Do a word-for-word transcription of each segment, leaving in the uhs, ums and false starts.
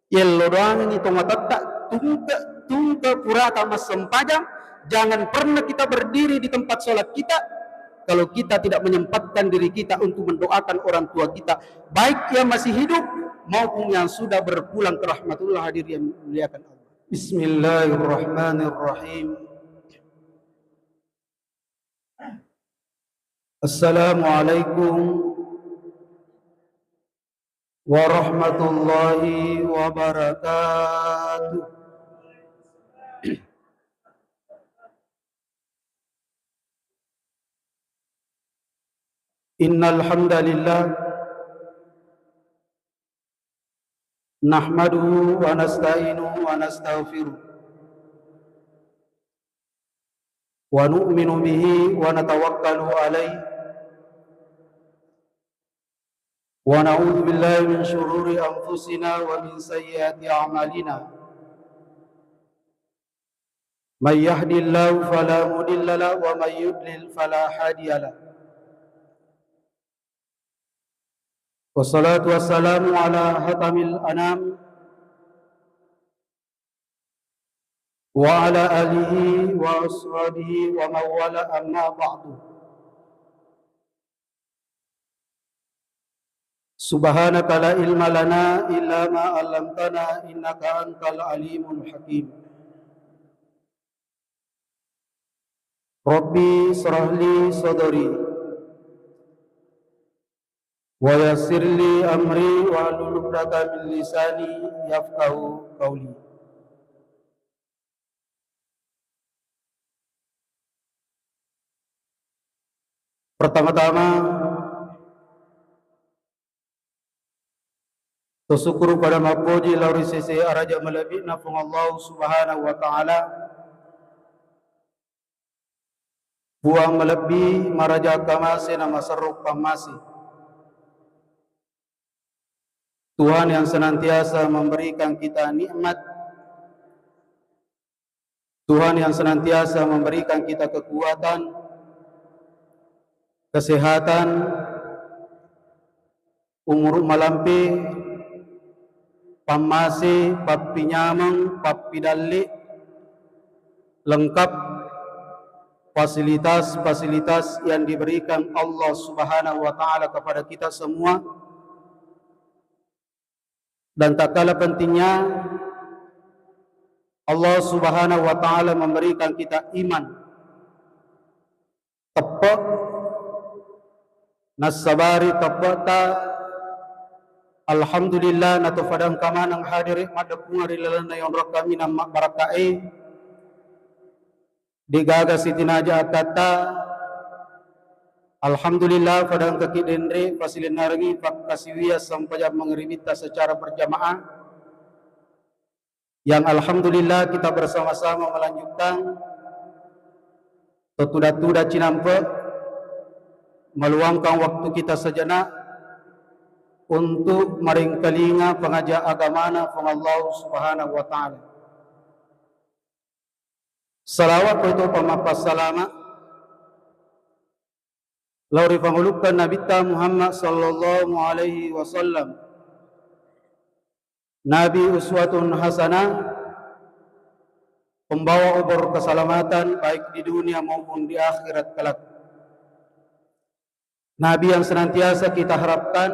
Yello doangengngi to matetta, tungke, tungke purata massempajang, jangan pernah kita berdiri di tempat sholat kita kalau kita tidak menyempatkan diri kita untuk mendoakan orang tua kita, baik yang masih hidup maupun yang sudah berpulang ke rahmatullah. Hadirin yang dimuliakan Allah. Bismillahirrahmanirrahim. Assalamualaikum warahmatullahi wabarakatuh. Innal hamdalillah, nahmaduhu wa nasta'inuhu wa nastaghfiruh, wa nu'minu bihi wa natawakkalu alaihi, wa na'udzu billahi min syururi anfusina wa min sayyiati a'malina. May yahdihillahu fala mudilla lahu wa may yudlil fala hadiya lahu. Wassalatu wassalamu ala khatamil anam wa ala alihi wa ashabihi wa man wala, amma ba'du. Subhanaka la ilma lana illa ma 'allamtana innaka antal alimul hakim. Rabbi israh li sadri wa yassir li amri wahlul 'uqdatam min lisani yafqahu qawli. Pertama-tama, to syukuru pada mappoji lao ri sese araja malebbi'na Puang Allah Subhanahu wa Ta'ala, Puang malebbi maraja kamase na maserro pammase. Tuhan yang senantiasa memberikan kita nikmat, Tuhan yang senantiasa memberikan kita kekuatan, kesehatan, umuru malampe, pammase, pappinyameng, pappidalle, lengkap fasilitas-fasilitas yang diberikan Allah Subhanahu wa Ta'ala kepada kita semua. Dan tak kalah pentingnya, Allah Subhanahu wa Ta'ala memberikan kita iman, teppe, nassabari teppe'ta. Alhamdulillah, natofa engka maneng hadere maddeppungeng ri lalenna yonrong kaminang mabbarakkae. Degaga sitinaja akkatta. Alhamdulillah, pada engkaki denre pasilennerengi pakkasiwiang sempajang mangribitta secara berjamaah, yang alhamdulillah kita bersama-sama melanjutkan. Totuda-tuda cinampe, meluangkan waktu kita sejenak untuk maringkalinga pengaja agamana Puang Allah Subhanahu wa Ta'ala. Salawat ko to pammappasalama lao ri pangulukkan Nabitta Muhammad sallallahu alaihi wasallam. Nabi uswatun hasanah, pembawa obor keselamatan baik di dunia maupun di akhirat kelak. Nabi yang senantiasa kita harapkan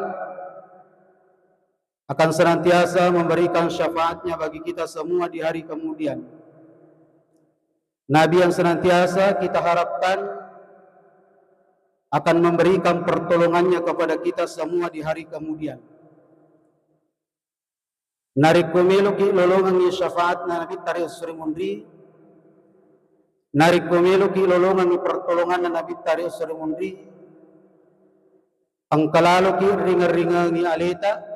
akan senantiasa memberikan syafaatnya bagi kita semua di hari kemudian. Nabi yang senantiasa kita harapkan akan memberikan pertolongannya kepada kita semua di hari kemudian. Narekko meloki lolongengngi syafaatna Nabitta ri esso ri munri, narekko meloki lolongengngi pertolonganna Nabitta ri esso ri munri, engka laloki ringeng-ringengi aleta,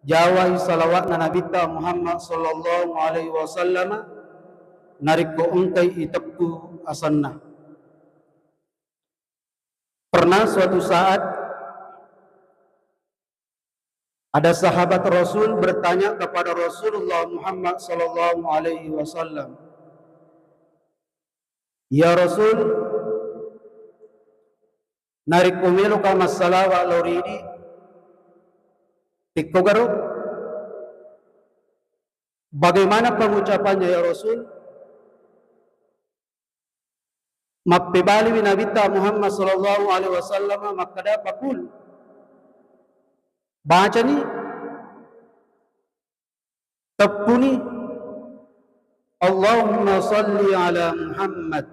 jawai salawatna Nabitta Muhammad sallallahu alaihi wasallam, narekko engkai iteppu asenna. Pernah suatu saat ada sahabat Rasul bertanya kepada Rasulullah Muhammad sallallahu alaihi wasallam, "Ya Rasul, narekko meloka massalawa lao ri idi, pekkogaro?" Bagaimana pengucapannya, ya Rasul? Mappebaliwi Nabitta Muhammad sallallahu alaihi wasallam makkeda, "Faqul." Bacani, teppuni, "Allahumma salli ala Muhammad.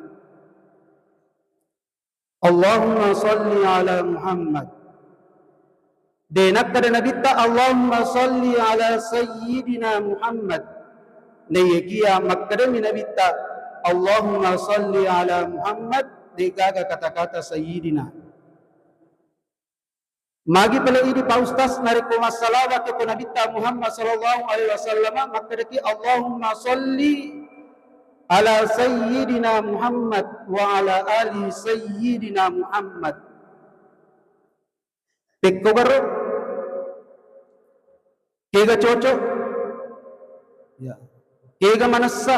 Allahumma salli ala Muhammad." De nakkeda Nabitta, "Allahumma salli ala Sayyidina Muhammad." Naiyakia makkedami Nabitta, "Allahumma salli ala Muhammad," degaga kata-kata Sayyidina. Magi pale idi, Pak Ustaz, narekko massalawat ko Nabitta Muhammad sallallahu alaihi wasallam, makkedaki, "Allahumma salli ala Sayyidina Muhammad wa ala ali Sayyidina Muhammad." Pekko garo? Kega cocok? Ya. Kega manessa?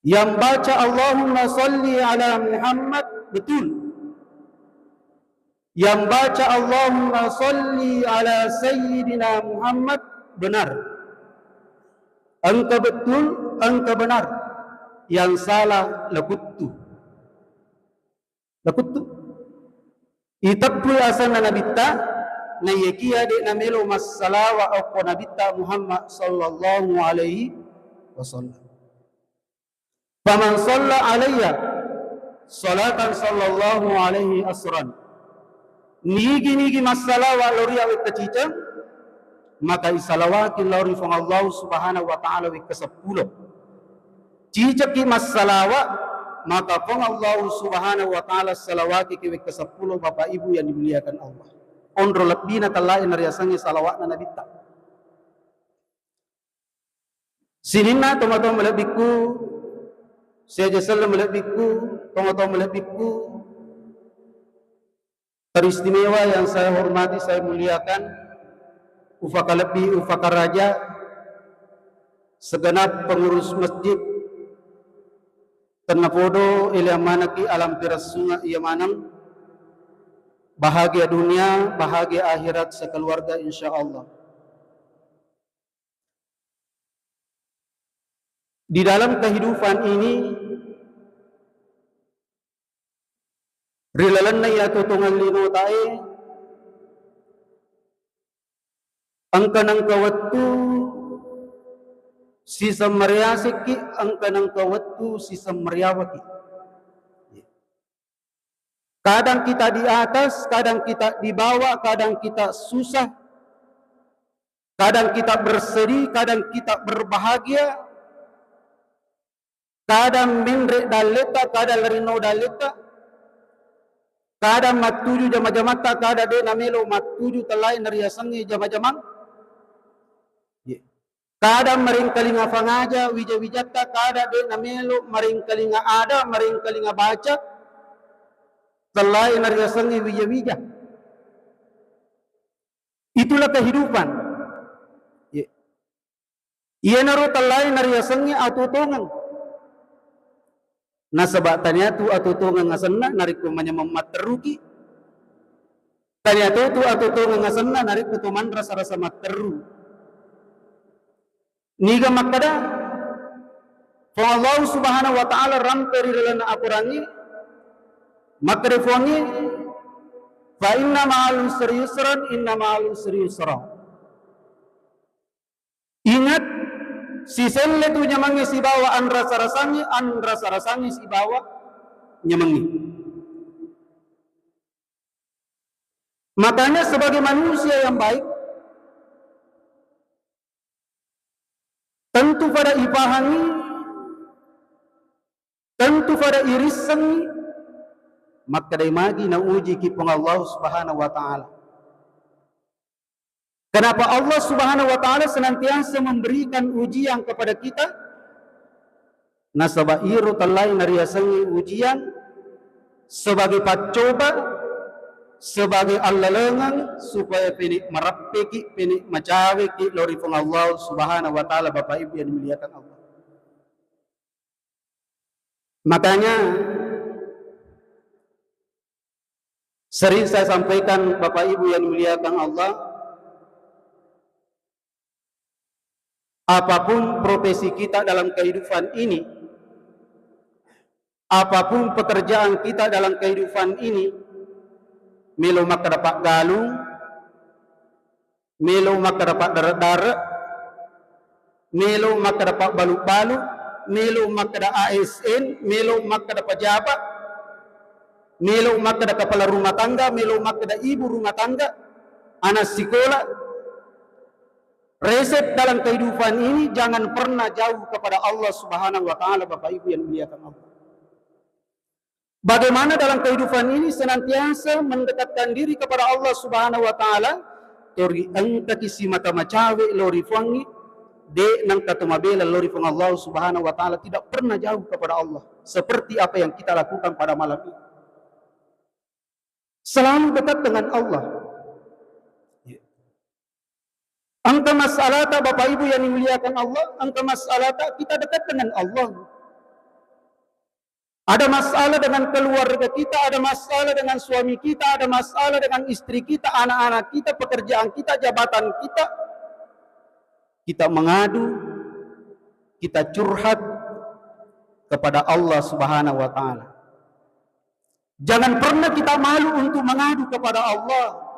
Yang baca "Allahumma salli ala Muhammad" betul. Yang baca "Allahumma salli ala Sayyidina Muhammad" benar. Engka betul, engka benar. Yang salah lakuttu. Lakuttu. Iteppui asenna Nabitta, naiyakia de namelo massalawa okko Nabitta Muhammad sallallahu alaihi wasallam. "Faman shalla alayya shalatan sallallahu alaihi asran." Nigi-nigi massalawa lao ri awe kaciceng, maka isalawaki lao ri Puang Allah Subhanahu wa Ta'ala wekka seppulo. Cicekki massalawa, maka Puang Allah Subhanahu wa Ta'ala salawaki ke wekka seppulo, Bapak Ibu yang dimuliakan Allah. Onro lebbina tellae nariasengnge salawatna Nabitta. Sininna tomatoa malebbikku, siaja selleng malebbikku, tomatoa malebbikku, teristimewa yang saya hormati, saya muliakan, ufakalebbi, ufakaraja, segenap pengurus masjid, tennapodo eleang manekki alam pirassunga iya maneng, bahagia dunia, bahagia akhirat sekeluarga, insya Allah. Di dalam kehidupan ini, ri lalenna iya totongeng linotae, engka nengka wettu sisemmariasekki, engka nengka wettu sisemmariawaki. Kadang kita di atas, kadang kita di bawah, kadang kita susah, kadang kita bersedih, kadang kita berbahagia, kadang menre dalletta, kadang lerinno dalletta, kadang mattuju jama-jamatta, kadang de namelo mattuju tellae nariasengnge jama-jamang. Ye. Kadang maringkalinga fangaja wija-wijatta, kadang de namelo maringkalinga ada, maringkalinga baca, tellae nariasengnge wija-wija. Itulah kehidupan. Ye. Iyanaro tellae nariasengnge atuo tongeng. Nasaba taniatu atuo tongeng asenna narekko manyameng matteruki. Taniatu tu atuo tongeng asenna narekko to manrasa-rasa matteru. Niga makkeda, Puang Allah Subhanahu wa Ta'ala rampe ri lalenna akorangnge, makkeda Puangnge, "Fa inna ma'al usri yusran, inna ma'al usri yusra." Ingat, siselle tu nyamangnge sibawa anrasa-rasangnge, anrasa-rasangnge sibawa nyamangnge. Makanya sebagai manusia yang baik, tentu pada ipahangi, tentu pada irissengi, makkedai magi naujiki Puang Allah Subhanahu wa Ta'ala. Kenapa Allah Subhanahu wa Ta'ala senantiasa memberikan ujian kepada kita? Nasaba iro tellae nariasengnge ujian sebagai paccoba, sebagai allalengeng supaya pene' marappeki, pene' macaweki lao ri Puang Allah Subhanahu wa Ta'ala, Bapak Ibu yang dimuliakan Allah. Makanya, sering saya sampaikan, Bapak Ibu yang dimuliakan Allah, Apapun profesi kita dalam kehidupan ini, apapun pekerjaan kita dalam kehidupan ini, melo makkeda paggalung, melo makkeda paddare-dare, melo makkeda pabbalu-balu, melo makkeda A S N, melo makkeda pejabat, melo makkeda kepala rumah tangga, melo makkeda ibu rumah tangga, anak sikola, resep dalam kehidupan ini jangan pernah jauh kepada Allah Subhanahu wa Ta'ala, Bapak Ibu yang dimuliakan Allah. Bagaimana dalam kehidupan ini senantiasa mendekatkan diri kepada Allah Subhanahu wa Ta'ala, tori engkaki simata macawe lori Puangngi, de nengka to mabela lori Puang Allah Subhanahu wa Ta'ala, tidak pernah jauh kepada Allah, seperti apa yang kita lakukan pada malam ini. Selalu dekat dengan Allah. Engka masalata, Bapak Ibu yang dimuliakan Allah, engka masalata kita dekat dengan Allah. Ada masalah dengan keluarga kita, ada masalah dengan suami kita, ada masalah dengan istri kita, anak-anak kita, pekerjaan kita, jabatan kita. Kita mengadu, kita curhat kepada Allah Subhanahu wa Ta'ala. Jangan pernah kita malu untuk mengadu kepada Allah.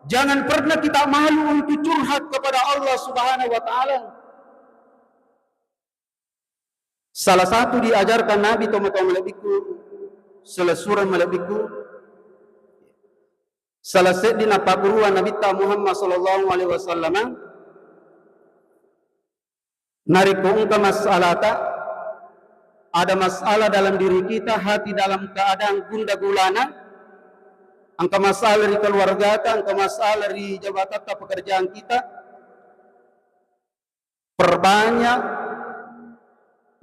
Jangan pernah kita malu untuk curhat kepada Allah Subhanahu wa Ta'ala. Salah satu diajarkan Nabi, tomatoa malebbiku, selessureng malebbiku, salah seddi napaguruan Nabitta Muhammad sallallahu alaihi wasallam, narekko engka masalata, ada masalah dalam diri kita, hati dalam keadaan gundah gulana, engka masalah ri keluargata, engka masalah ri jabatatta, pekerjaan kita, perbanyak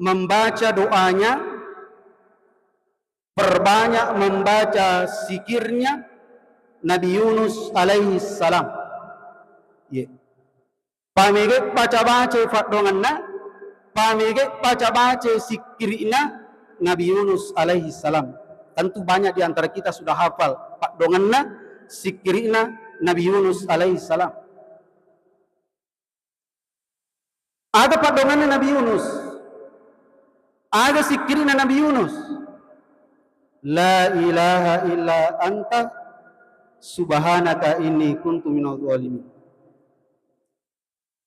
membaca doanya, perbanyak membaca zikirnya Nabi Yunus alaihi salam. Ye. Pamege baca-baca faddongenna, pamege baca-baca sikkiri'na Nabi Yunus alaihi salam. Tentu banyak di antara kita sudah hafal faddongenna, sikkiri'na Nabi Yunus alaihi salam. Aga paddonganna Nabi Yunus? Aga sikkirina Nabi Yunus? La ilaha illa anta subhanaka inni kuntu minadh dhalimin.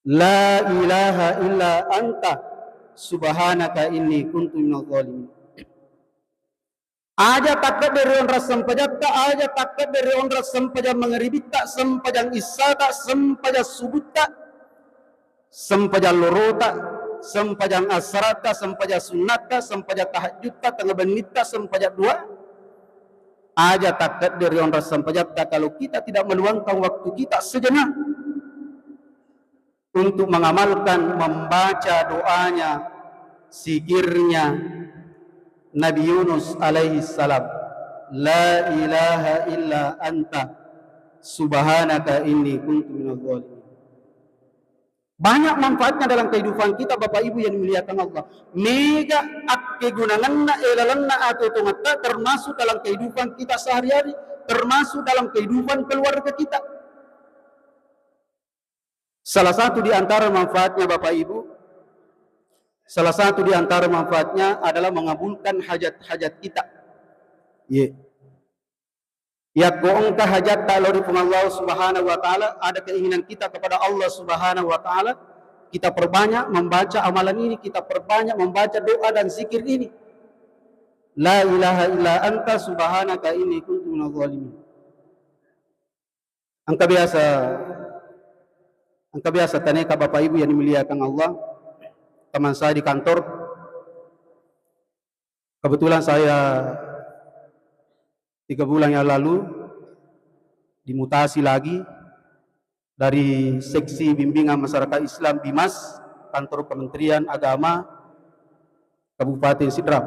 La ilaha illa anta subhanaka inni kuntu minadh dhalimin. Aja takkedde ri onrang sempajatta, aja takkedde ri onrang sempajang mangaribitta, sempajang issata, sempajang subutta, sempajang lorota, sempajang assaratta, sempajang sunnatta, sempajang tahajjutta, tengnga bennitta, sempajang dua. Aja takkedde ri onrang sempajatta kalau kita tidak meluangkan waktu kita sejenak untuk mengamalkan, membaca doanya, zikirnya Nabi Yunus alaihi salam, "La ilaha illa anta subhanaka inni kuntu minadh dhalimin." Banyak manfaatnya dalam kehidupan kita, Bapak Ibu yang dimuliakan Allah. Mega akkegunangenna, elalenna atau tongetta termasuk dalam kehidupan kita sehari-hari, termasuk dalam kehidupan keluarga kita. Salah satu di antara manfaatnya, Bapak Ibu, salah satu di antara manfaatnya adalah mengabulkan hajat-hajat kita. Ye. Yakko engka hajatta lao ri Puang Allah Subhanahu wa Ta'ala, ada keinginan kita kepada Allah Subhanahu wa Ta'ala, kita perbanyak membaca amalan ini, kita perbanyak membaca doa dan zikir ini. La ilaha illa anta subhanaka inni kuntu minadh dhalimin. Engka biasa, engka biasa taneka Bapak Ibu yang dimuliakan Allah, teman saya di kantor, kebetulan saya tiga bulan yang lalu dimutasi lagi dari Seksi Bimbingan Masyarakat Islam Bimas, kantor Kementerian Agama Kabupaten Sidrap.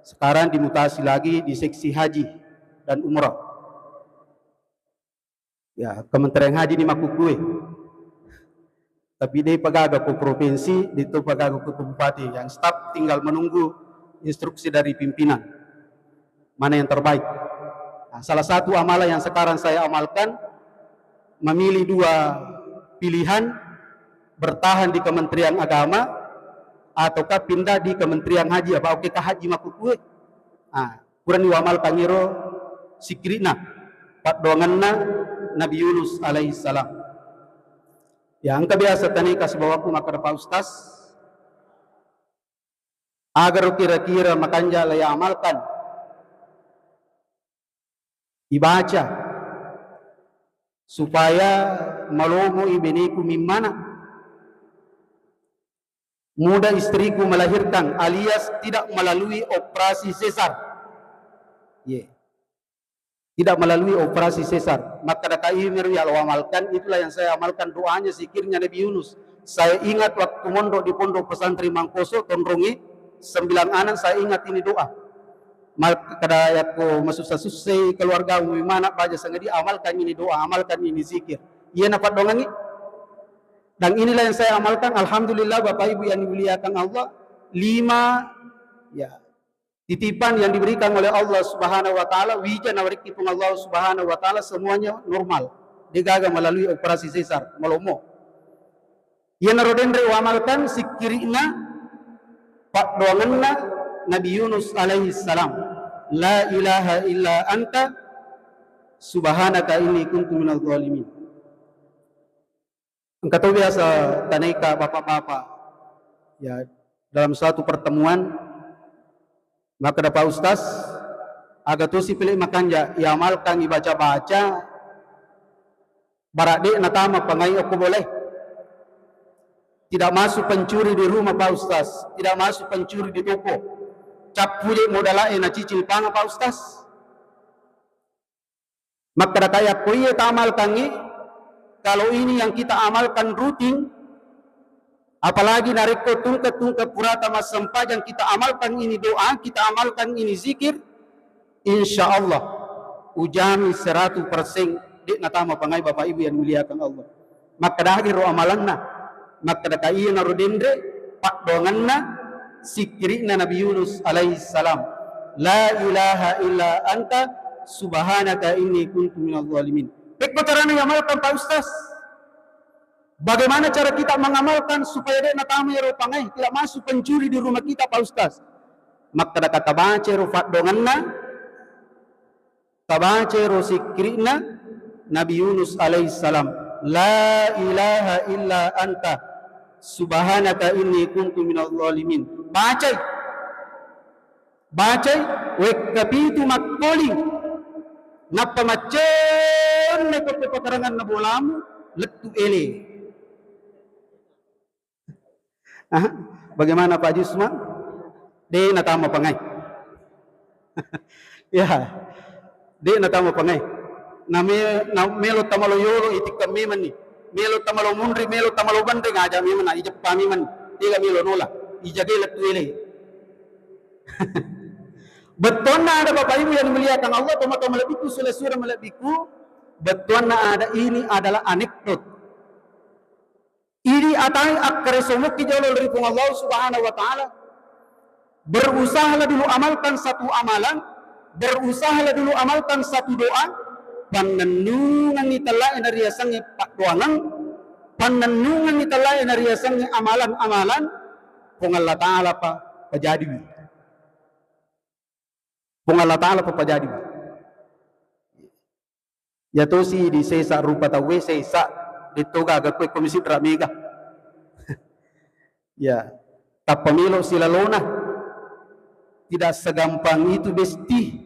Sekarang dimutasi lagi di Seksi Haji dan Umrah. Ya, Kementerian Haji ni makkukue. Tapi de pagaga ko provinsi, de to pagaga ko kabupaten. Yang staf tinggal menunggu instruksi dari pimpinan. Mana yang terbaik? Nah, salah satu amalan yang sekarang saya amalkan, memilih dua pilihan, bertahan di Kementerian Agama ataukah pindah di Kementerian Haji, apa oke ka haji makkukue. Ah, purani uamalkan iro sikkiri'na paddoangenna Nabi Yunus alaihissalam. Ya, engka biasa tanai ka sibawaku makkeda, Pak Ustaz, agaro kira-kira makanja la iamalkan, ibaca, supaya malomo i beneku mimmana, mudah istriku melahirkan, alias tidak melalui operasi sesar. Ye. Tidak melalui operasi sesar. Makkeda ka, "Iya mero ya lo amalkan, itulah yang saya amalkan, doanya, zikirnya Nabi Yunus. Saya ingat waktu mondok di Pondok Pesantren Mangkoso, Tonrongi, sembilan anak, saya ingat ini doa." Makkeda, "Yakko masussa-sussai keluargamu, mana baja sangadi, amalkan ini doa, amalkan ini zikir." Iya na paddoangengngi. Dan inilah yang saya amalkan. Alhamdulillah, Bapak Ibu yang dimuliakan Allah, lima, ya, titipan yang diberikan oleh Allah Subhanahu wa Ta'ala, wija nawerekki Puang Allah Subhanahu wa Ta'ala, semuanya normal. Degaga melalui operasi sesar, malomo. Iyanaro denre uamalkan sikkiri'na paddoangenna Nabi Yunus alaihi salam. La ilaha illa anta subhanaka inni kuntu minadh dhalimin. Engka to biasa tanaika bapak-bapak, ya, dalam suatu pertemuan, makkeda, "Pak Ustaz, aga tosi pele makanja iamalkan ibaca-baca, bara de natama pangai okko bolae. Tidak masuk pencuri di rumah, Pak Ustaz. Tidak masuk pencuri di toko. Cappu je modalae nacicil panga, Pak Ustaz." Makkeda ka, "Yakko iye taamalkangngi, kalau ini yang kita amalkan rutin, apalagi narekko tungke-tungke purata massempajang kita amalkan ini doa, kita amalkan ini zikir, insya Allah ujamin seratus persen de natama pangai, Bapak Ibu yang dimuliakan Allah." Makkeda, "Agi ro amalanna?" Makkeda ka, "Iyanaro denre paddoangenna sikkiri'na Nabi Yunus alaihi salam, la ilaha illa anta subhanaka inni kuntu minadh dhalimin." Pekko carana iamalkan, Pak Ustaz? Bagaimana cara kita mengamalkan supaya de natama ero pangai, tidak masuk pencuri di rumah kita, Pak Ustaz? Makkeda ka, "Tabaca ro paddoangenna, tabaca ro sikkiri'na Nabi Yunus alaihi salam, la ilaha illa anta subhanaka inni kuntu minadh dhalimin." Bacai. Bacai, wekka pitu makkoling. Nappa maccenne ko pepakaranganna bolamu, lettu ele. Aha, bagaimana Pak Jusma? De natama pangai. Ya, de natama pangai. Na me-, na melo tamalo yolo itikka memanni. Melo tamalo munri, melo tamalo banre ngaja memang na ijeppa memanni. Tega melo nola. Ijage lettu ele. Bettuanna ada Bapak Ibu yang dimuliakan Allah, tomatoa malebbiku, sule-sule malebbiku, bettuanna ada ini adalah anekdot. Idi atai akkaresomokki jolo ri Puang Allah Subhanahu wa Ta'ala. Berusahalah dulu amalkan satu amalan, berusahalah dulu amalkan satu doa, pannennungengngi tellae nariasengnge paddoangeng, pannennungengngi tellae nariasengnge amalan-amalan, Puang Allah Ta'ala pa pajadiwi. Puang Allah Ta'ala pa pajadiwi. Ya tosi di sesa rupa tauwe, sesa, de to gaga kue komisi tra mega. Ya, tappa melo silalona. Tidak segampang itu, Besti.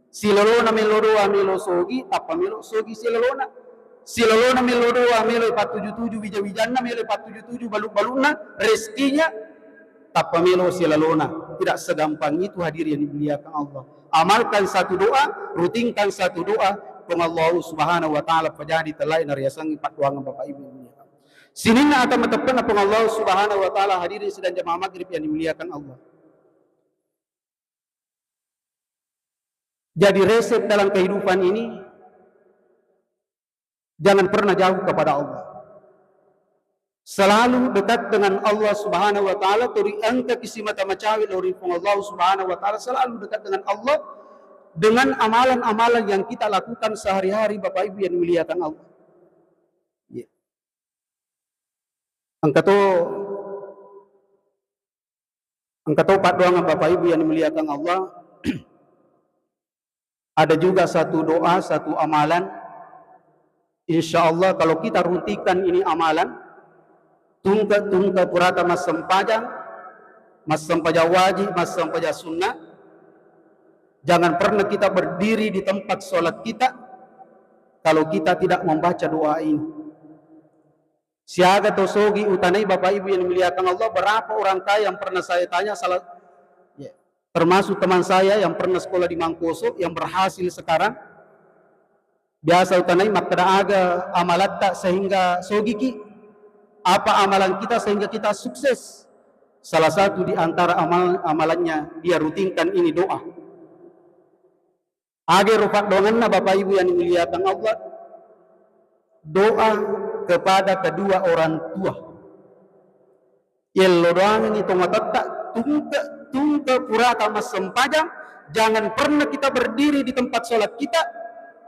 Silalona melo doa, melo sogi, tappa melo sogi silalona. Silalona melo doa, melo pattuju-tuju wija-wijanna, melo pattuju-tuju balu-balunna, rezekinya, tappa melo silalona. Tidak segampang itu, hadirin yang dimuliakan Allah. Amalkan satu doa, rutinkan satu doa, Puang Allah Subhanahu wa Ta'ala pajadi tellae nariasengnge paddoangeng, Bapak Ibu yang dimuliakan. Sininna ata mateppe'na Puang Allah Subhanahu wa Ta'ala, hadirin sidang jamaah maghrib yang dimuliakan Allah. Jadi resep dalam kehidupan ini, jangan pernah jauh kepada Allah. Selalu dekat dengan Allah Subhanahu wa Ta'ala, tori engka kisi mata macawe lao ri Puang Allah Subhanahu wa Ta'ala, selalu dekat dengan Allah dengan amalan-amalan yang kita lakukan sehari-hari, Bapak Ibu yang dimuliakan Allah. Ya. Engka to, engka to paddoangeng Bapak Ibu yang dimuliakan Allah. Ada juga satu doa, satu amalan. Insya Allah kalau kita rutinkan ini amalan, tungke-tungke purata massempajang, massempajang wajib, massempajang sunnah, jangan pernah kita berdiri di tempat sholat kita kalau kita tidak membaca doa ini. Siaga to sogi utanai Bapak Ibu yang dimuliakan Allah, berapa orang kaya yang pernah saya tanya, salah, ya, termasuk teman saya yang pernah sekolah di Mangkoso, yang berhasil sekarang, biasa utanai makkeda aga amalatta sehingga sogiki, apa amalan kita sehingga kita sukses. Salah satu di antara amal, amalannya dia rutinkan ini doa. Aga ero paddoangenna Bapak Ibu yang dimuliakan Allah, doa kepada kedua orang tua. Yello doangengngi tomatoatta, tungke, tungke purata massempajang, jangan pernah kita berdiri di tempat sholat kita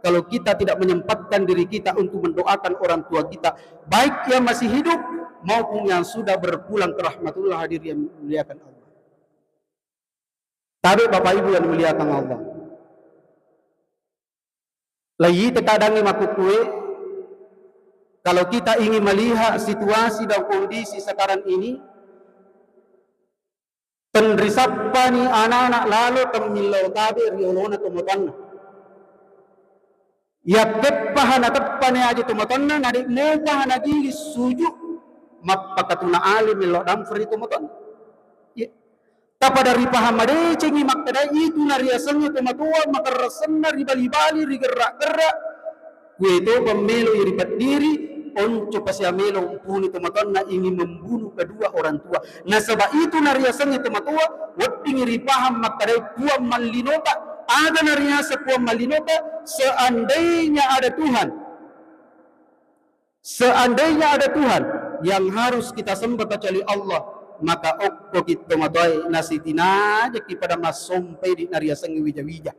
kalau kita tidak menyempatkan diri kita untuk mendoakan orang tua kita, baik yang masih hidup maupun yang sudah berpulang ke rahmatullah, hadirin yang dimuliakan Allah. Tabe Bapak Ibu yang dimuliakan Allah. Laite kadangnge makkukkue, kalau kita ingin melihat situasi dan kondisi sekarang ini, tenrisappani anak-anak lalo temmillau tabe ri olona tomatoanna. Yakkeppaha nateppani aja tomatoanna, nadek mopaha nagili suju mappakatuna ale mellau damferi tomatoanna. Ye. Tapada ripahang madecengi makkedai itu nariasengnge tomatoa makerrassenna ri bali-bali, ri gerra-gerra. Kueto pemmeloi ripeddiri, onco pasia melo umpuni tomatoanna ingin membunuh kedua orang tua. Nasaba itu nariasengnge tomatoa, weddingngi ripahang makkedai puang mallinota. Aga nariaseng puang mallinota? Seandainya ada Tuhan, seandainya ada Tuhan yang harus kita sembah kecuali Allah, maka okkoki tomatoae nasitinajaki pada massompai di nariasengnge wija-wija.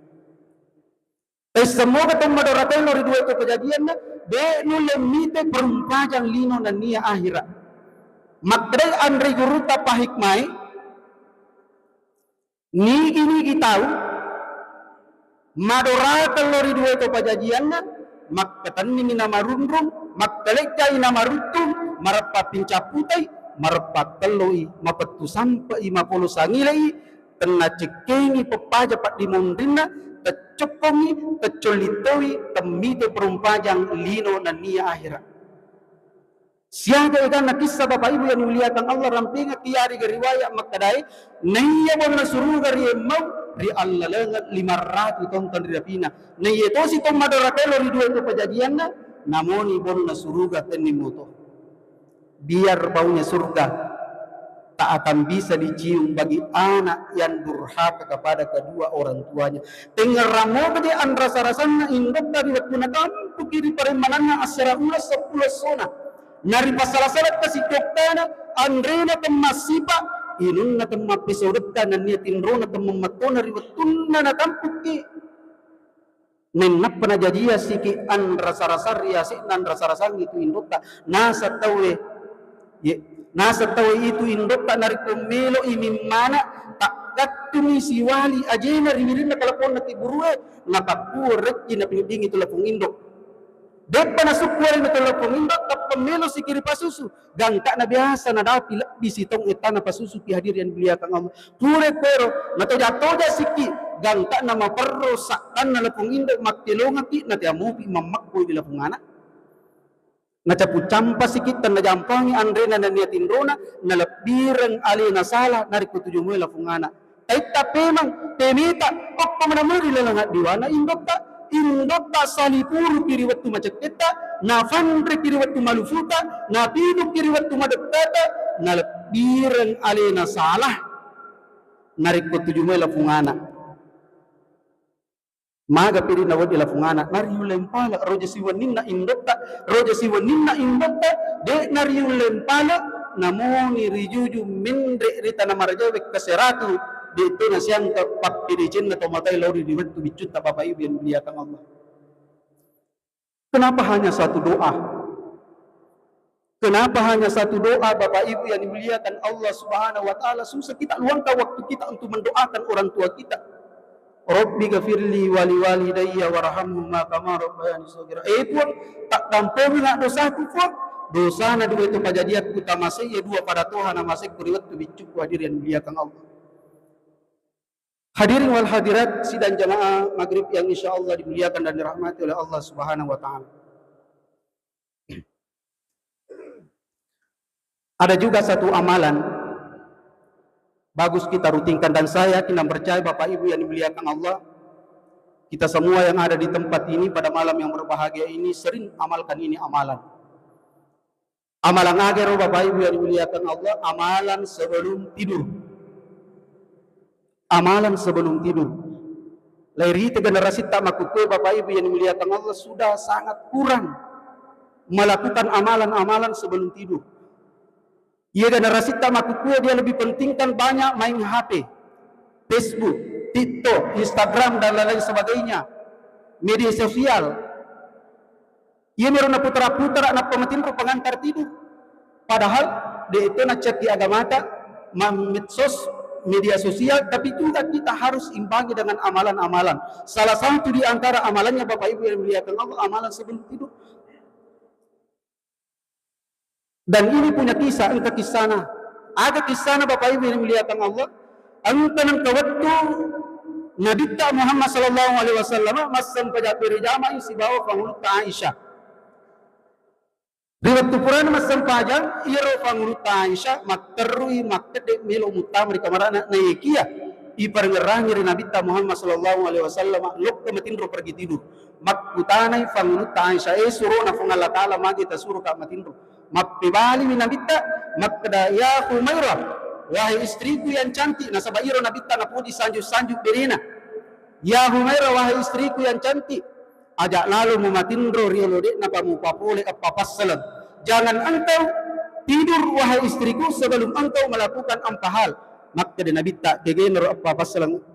Taissemmoga to madorakae lao ri dua to kejadianna, de nulle mite perumpajang lino nennia ahera. Makkedai anre gurutta pahikmai, nigi-nigi tau madorakeng lao ri dua to pajajianna, makkatennimi namarunrung, makkalejjai namaruttung, mareppa pincapputai, mareppa telloi, mapettu sampe'i, mapolo sangilei, tenna cekkengi peppaja paddimonrinna, teccokkongi, teccollittoi, temmite perumpajang lino nennia ahera. Siaga eganna kissa Bapak Ibu yang dimuliakan Allah, rampengekki yarega riwayat makkedae, naiya bonna suruga riemmau ri allalengeng lima ratu taung tenrirapina. Naiya tosi to madorakae lao ri dua to pajajianna, namoni bonna suruga tenning moto. Biar baunya surga tak akan bisa dicium bagi anak yang durhaka kepada kedua orang tuanya. Tengngerang mopa je anrasa-rasanna indotta ri wettunna tampukki ri paremmananna assera uleng seppulo essona. Naripassala-sala kasi cokkana, anrena temmassipa, inunna temmappesodekka, nennia tinrona temmammattona ri wettunna natampukki. Nennappa najajia siki anrasa-rasa ri ase'na anrasa-rasangngi tu indotta. Naseng tauwe, ye, naseng tauwe itu indotta narekko melo'i mimmana, takkattumi siwali ajena ri wirinna kalaponna ki burue, napakkuo rekki napineddingi tu lapong indo. Deppa nasukku alena tu lapong indo, tappa melo siki ripasusu. Gangkana biasa nadapi lebbi sitaung ettana pasusuki, hadirin yang dimuliakan Allah. Pura kuero, natoja-toja siki, gangkana maperro sakkanna lapong indo makkelongaki, natea mopi mammakko di lapong anak. Nacapu campa siki, tenna jampangi anrena nennia tinrona, nalebbireng alena salah, narekko tuju moi lapong anak. Taitta pemeng, pemeta, okko manamuri laleng addiwana indotta, indotta salipuruki ri wettu macekketta, nafanreki ri wettu malufuta, napinuki ri wettu madekkata, nalebbireng alena salah, narekko tuju moi lapong anak. Maga piri nawedding lapong anak, nariulleng pale, roja siwenninna indotta, roja siwenninna indotta, de nariulleng pale, namoni rijuju menre ri tana marajae wekka seratu, de to nasiangka pappedecenna tomatoae lao ri wettu biccutta Bapak Ibu yang dimuliakan Allah. Kenapa hanya satu doa? Kenapa hanya satu doa, Bapak Ibu yang dimuliakan Allah Subhanahu wa Ta'ala? Susah kita luangkan waktu kita untuk mendoakan orang tua kita. Rabbi ghafirli wali walidayya warhamhuma kama rabbayani shaghira. Eh Puang, taddampengi na dosaku, Puang. Dosana dua itu pajajiakku tamasei, dua pada toha namasekku ri wettu biccukku. Hadirin yang dimuliakan Allah. Hadirin wal hadirat sidang jamaah maghrib yang insya Allah dimuliakan dan dirahmati oleh Allah Subhanahu wa Ta'ala. Ada juga satu amalan bagus kita rutinkan, dan saya yakin dan percaya Bapak Ibu yang dimuliakan Allah, kita semua yang ada di tempat ini pada malam yang berbahagia ini sering amalkan ini amalan. Amalan aga ro Bapak Ibu yang dimuliakan Allah, amalan sebelum tidur. Amalan sebelum tidur. Lairita generasi ta makkukue Bapak Ibu yang dimuliakan Allah sudah sangat kurang melakukan amalan-amalan sebelum tidur. Iya generasi ta makkukue dia lebih pentingkan banyak main H P, Facebook, TikTok, Instagram dan lain-lain sebagainya, media sosial. Iya mero naputara-putara nappa matinro pengantar tidur. Padahal de itu nacekki agamata, mammedsos, media sosial, tapi juga kita harus imbangi dengan amalan-amalan. Salah satu di antara amalannya Bapak Ibu yang dimuliakan Allah, amalan sebelum tidur. Dan ini punya kisah, engka kisahna. Aga kisahna Bapak Ibu yang dimuliakan Allah? Engka nengka wettu Nabitta Muhammad sallallahu alaihi wasallam massempajang bere jamai sibawa pangulutta Aisyah. Ri wettu purana massempajang, iyaro pangulutta Aisyah matterui makkedde melo muttama ri kamarana, naekia iparengerangi ri Nabitta Muhammad sallallahu alaihi wasallam lokka matinro pergi tidur. Makkutanai pangulutta Aisyah, "Eh, surona Puang Allah Ta'ala, magi tasuroka matinro?" Mappebaliwi Nabitta, makkeda, "Ya Humairah, wahai istriku yang cantik," nasaba iro Nabitta napoji sanju-sanju berena. "Ya Humairah, wahai istriku yang cantik, aja lalo mumatinro riolo de'napa mupapole eppa passaleng. Jangan engkau tidur, wahai istriku, sebelum engkau melakukan empat hal." Makkeda Nabitta, "Kegenaro eppa passaleng?"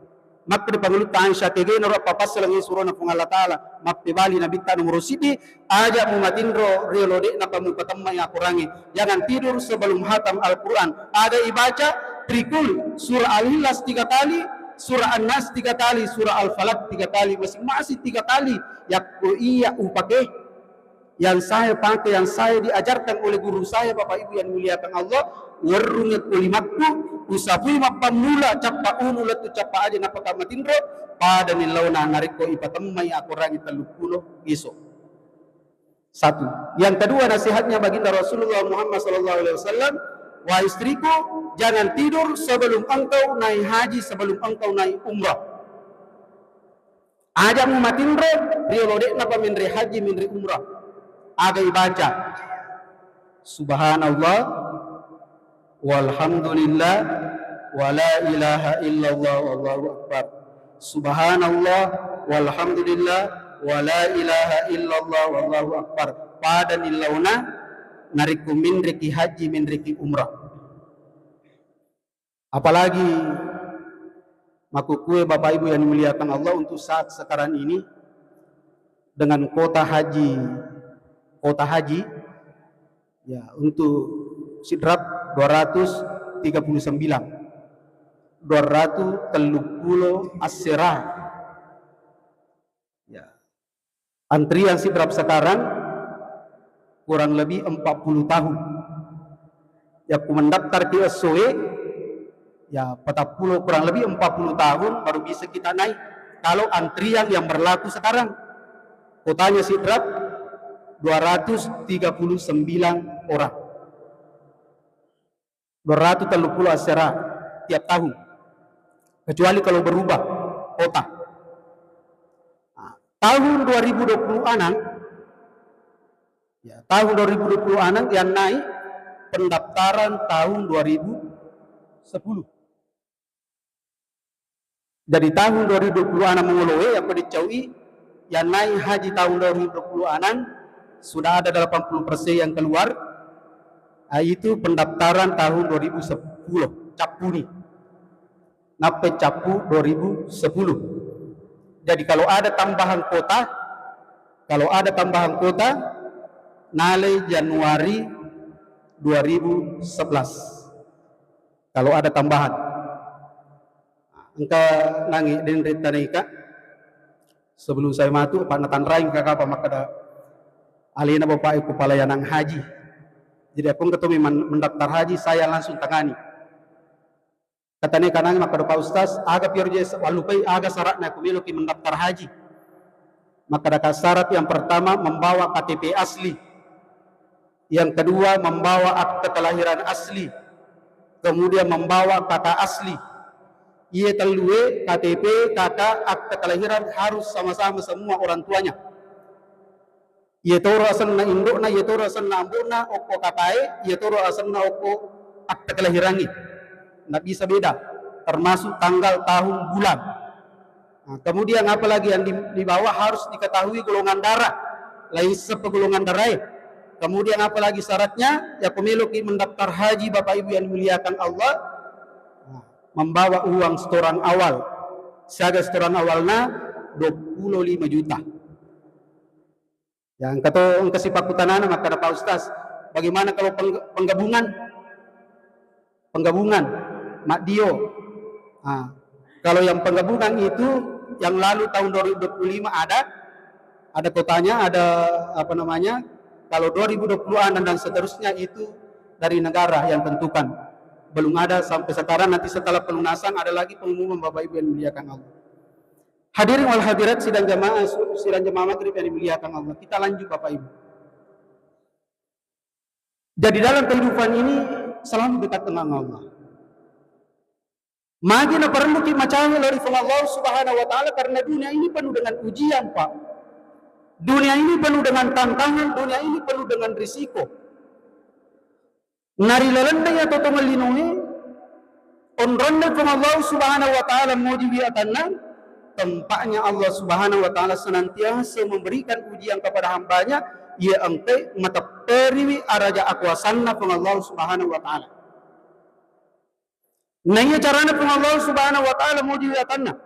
Makkeda pangulutta Aisyah, "Kegenaro eppa passaleng, surona Puang Allah Ta'ala." Mappebali Nabitta, "Nomoro siddi, aja mumatinro riolo de'napa mupatemmai Akorangnge. Jangan tidur sebelum hatam Al-Quran." Aga ibaca? Trikul, surah Al-Ikhlas tiga kali, surah An-Nas tiga kali, surah Al-Falaq tiga kali, masing-masing tiga kali. Yakko iya upake, yang saya pakai, yang saya diajarkan oleh guru saya, Bapak Ibu yang dimuliakan Allah, werrungnge ko limakku, usapui mappammula cappa ulu lettu cappa aja napaka matinro, pada ni laona narekko ipatemmai Akorangnge telluppulo iso. Satu. Yang kedua, nasihatnya baginda Rasulullah Muhammad sallallahu alaihi wasallam, "Wahai istriku, jangan tidur sebelum engkau naik haji, sebelum engkau naik umrah." Aja mumatinro riolo de'napa menre haji, menre umrah. Aga ibaca? Subhanallah, walhamdulillah, wala ilaha illallah, wallahu akbar. Subhanallah, walhamdulillah, wala ilaha illallah, wallahu akbar. Pada ni laona narekko menreki haji, menreki umrah. Apalagi makkukue Bapak Ibu yang dimuliakan Allah, untuk saat sekarang ini dengan kuota haji, kuota haji, ya, untuk Sidrap dua ratus tiga puluh sembilan, dua ratus telluppulo assera. Ya. Antrian Sidrap sekarang kurang lebih empat puluh tahun. Ya, ku mendaftar ke S O E, ya, patappulo, kurang lebih empat puluh tahun baru bisa kita naik. Kalau antrian yang berlaku sekarang, kuotanya Sidrap dua ratus tiga puluh sembilan orang. Dua ratus telluppulo assera tiap tahun, kecuali kalau berubah kuota. Nah, tahun dua ribu dua puluh enam, ya, tahun dua ribu dua puluh enam yang naik pendaftaran tahun dua ribu sepuluh. Jadi tahun dua ribu dua puluh enam mangoloe, yang pada caui, yang naik haji tahun dua ribu dua puluh enam sudah ada delapan puluh persen yang keluar. Ah, itu pendaftaran tahun dua ribu sepuluh, cappuni. Nappe cappu dua ribu sepuluh. Jadi kalau ada tambahan kuota, kalau ada tambahan kuota, nalai Januari dua ribu sebelas. Kalau ada tambahan. Engka nangi denre tanaika. Sebelum saya matu, Pak, natanrai kakak, Pak, makkeda alena bapak iku pelayanan haji. Jadi aku engka tomi man-, mendaftar haji, saya langsung tangani. Katane kanang makkeda, "Pak Ustaz, aga piaro je wallupai aga syaratna ku meloki mendaftar haji?" Makkeda, "Syarat yang pertama membawa K T P asli. Yang kedua membawa akte kelahiran asli. Kemudian membawa K K asli." Iye tellue, K T P, K K, akte kelahiran harus sama-sama semua orang tuanya. Iyatoro asenna indo'na, iyatoro asenna ambo'na okko kakae, iyatoro asenna okko akte kelahirangnge. Ndak bisa beda, termasuk tanggal, tahun, bulan. Nah, kemudian apa lagi yang di, dibawa, harus diketahui golongan darah, lain sepe golongan darah. Kemudian apa lagi syaratnya? Ya, ku meloki mendaftar haji, Bapak Ibu yang dimuliakan Allah, nah, membawa uang setoran awal. Siaga setoran awalna? Dua puluh lima juta. Ya, engka to, engka sipakkutanana makkeda, "Pak Ustaz, bagaimana kalau peng-, penggabungan?" Penggabungan, maddio. Ah, kalau yang penggabungan itu yang lalu tahun dua ribu dua puluh lima ada, ada kotanya, ada apa namanya, kalau dua ribu dua puluh enam dan seterusnya itu dari negara yang tentukan. Belum ada sampai sekarang, nanti setelah pelunasan ada lagi pengumuman, Bapak Ibu yang dimuliakan Allah. Hadirin wal hadirat, sidang jamaah su-, sidang jamaah maghrib yang dimuliakan Allah. Kita lanjut, Bapak Ibu. Jadi dalam kehidupan ini selalu dekat dengan Allah. Magi naparelluki macawe lao ri Puang Allah Subhanahu wa Ta'ala, karena dunia ini penuh dengan ujian, Pak. Dunia ini penuh dengan tantangan, dunia ini penuh dengan risiko. Narilalenna iya totongeng linoe, onronna Puang Allah Subhanahu wa Ta'ala mojiwi atanna, tempatnya Allah Subhanahu wa Ta'ala senantiasa memberikan ujian kepada hambanya, iya engkae matepperiwi araja akuasanna Puang Allah Subhanahu wa Ta'ala. Nah, iya carana Puang Allah Subhanahu wa Ta'ala mojiwi atanna.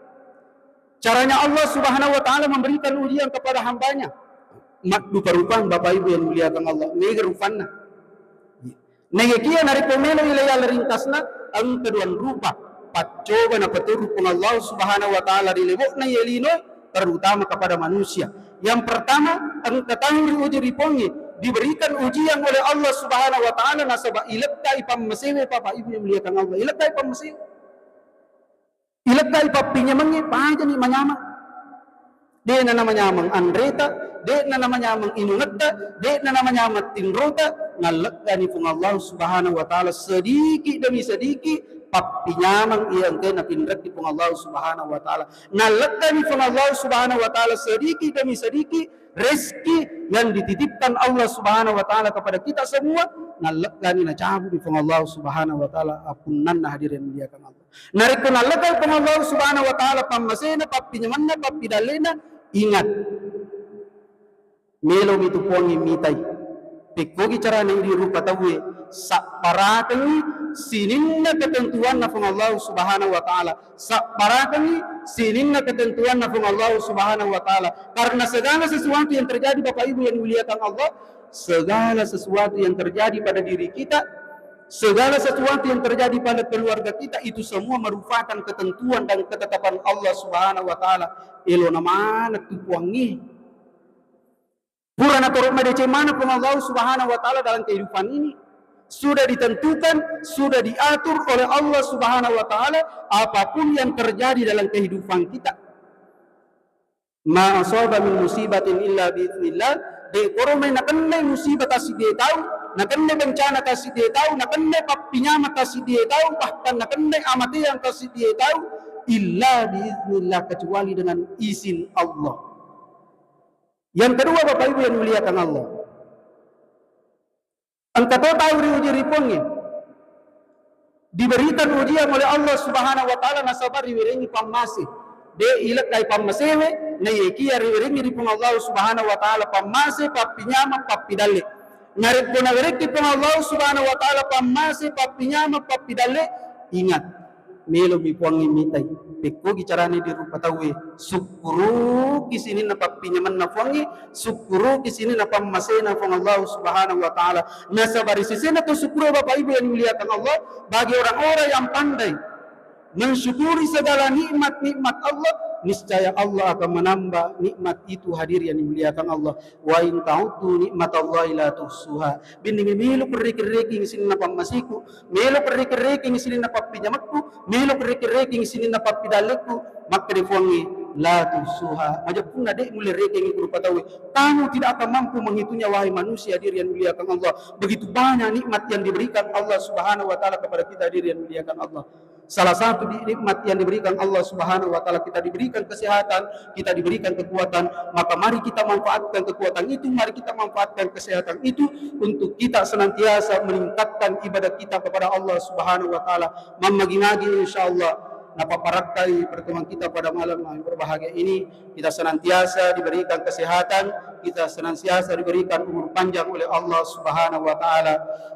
Caranya Allah Subhanahu wa Ta'ala memberikan ujian kepada hambanya. Maddupa rupang, Bapak Ibu yang dimuliakan Allah. Mega rupanna. Nah, iya kia narekko melo ilai ala ringkasna, engka duang rupa paccoba napaturu Puang Allah Subhanahu wa Ta'ala ri lebo'na iya lino, terutama kepada manusia. Yang pertama, engka tau ri uji ri Puangnge, diberikan ujian oleh Allah Subhanahu wa Ta'ala nasaba ilekkai pammasewe, Bapak Ibu yang dimuliakan Allah. Ilekkai pammasewe. Ilekkai pappinyamengnge, pajani manyameng. De'na namanyameng anreta, de'na namanyameng inungetta, de'na namanyameng tinrota, nallekkani Puang Allah Subhanahu wa Ta'ala sedikit demi sedikit pappinyameng iya engkae napinrekki Puang Allah Subhanahu wa Ta'ala. Nallekkani Puang Allah Subhanahu wa Ta'ala sedikit demi sedikit rezeki yang dititipkan Allah Subhanahu wa Ta'ala kepada kita semua, nallekkani nacabut di Puang Allah Subhanahu wa Ta'ala apunnanna, hadirin dimuliakan Allah. Narekko nallekai Puang Allah Subhanahu wa Ta'ala pammasena, pappinyamenna, pappidallena, ingat, melomi tu Puangnge mitai. Pekkogi carana idi rupa tauwe, sabbarakengngi sininna ketentuanna Puang Allah Subhanahu wa Ta'ala. Sabbarakengngi sininna ketentuanna Puang Allah Subhanahu wa Ta'ala. Karena segala sesuatu yang terjadi, Bapak Ibu yang dimuliakan Allah, segala sesuatu yang terjadi pada diri kita, segala sesuatu yang terjadi pada keluarga kita, itu semua merupakan ketentuan dan ketetapan Allah Subhanahu wa Ta'ala. Elona maneng tu Puangnge. Pura natoro madeceng maneng Puang Allah Subhanahu wa Ta'ala dalam kehidupan ini. Sudah ditentukan, sudah diatur oleh Allah Subhanahu wa Ta'ala apapun yang terjadi dalam kehidupan kita. Ma asaba min musibatin illa biiznillah, de koro mai nakennai musibah tasiddi tau, nakennai bencana tasiddi tau, nakennai pappinyama tasiddi tau, bahkan nakennai amateang tasiddi tau, illa biiznillah, kecuali dengan izin Allah. Yang kedua, Bapak Ibu yang dimuliakan Allah, engka to tau riuji ri Puangnge, diberikan ujian oleh Allah Subhanahu wa Ta'ala nasaba riwerengngi pammase. De ilekkai pammasewe, naiyakia riwerengngi ri Puang Allah Subhanahu wa Ta'ala pammase, pappinyama, pappidalle. Narekko nawerekki Puang Allah Subhanahu wa Ta'ala pammase, pappinyama, pappidalle, ingat, melomi Puangnge mitai. Pekkogi carane di rupa tauwe, sukkuruki sininna pappinyamenna Puangnge, sukkuruki sininna pammasena Puang Allah Subhanahu wa Ta'ala. Nasaba ri sesena to sukkuru, Bapak Ibu yang dimuliakan Allah, bagi orang-orang yang pandai mensyukuri segala nikmat-nikmat Allah, niscaya Allah akan menambah nikmat itu, hadirin yang dimuliakan Allah. Wa in ta'uddu nikmatallahi la tuhsuha. Binni melo perreke-rekeng sininna pammasiku, melo perreke-rekeng sininna pappinyamakku, melo perreke-rekeng sininna pappidallekku, makkeda Puangnge, la tuhsuha. Majeppunna de' mulle rekengi ku rupa tauwe. Kamu tidak akan mampu menghitungnya, wahai manusia, hadirin yang dimuliakan Allah. Begitu banyak nikmat yang diberikan Allah Subhanahu wa Ta'ala kepada kita, hadirin yang dimuliakan Allah. Salah satu di-, nikmat yang diberikan Allah Subhanahu wa Ta'ala, kita diberikan kesehatan, kita diberikan kekuatan, maka mari kita manfaatkan kekuatan itu, mari kita manfaatkan kesehatan itu untuk kita senantiasa meningkatkan ibadah kita kepada Allah Subhanahu wa Ta'ala. Mammagi-magi, insyaallah, napaparakkai pertemuan kita pada malam yang berbahagia ini. Kita senantiasa diberikan kesehatan, kita senantiasa diberikan umur panjang oleh Allah Subhanahu wa Ta'ala,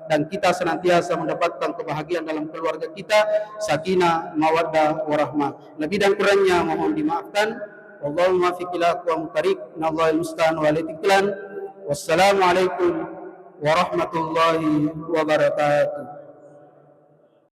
dan kita senantiasa mendapatkan kebahagiaan dalam keluarga kita, sakinah, mawaddah, warahmah. Lebih dan kurangnya mohon dimaafkan. Wallahul muwaffiq ila aqwamit thariq. Nallahul musta'an wa alaihi tuklan. Wassalamualaikum warahmatullahi wabarakatuh.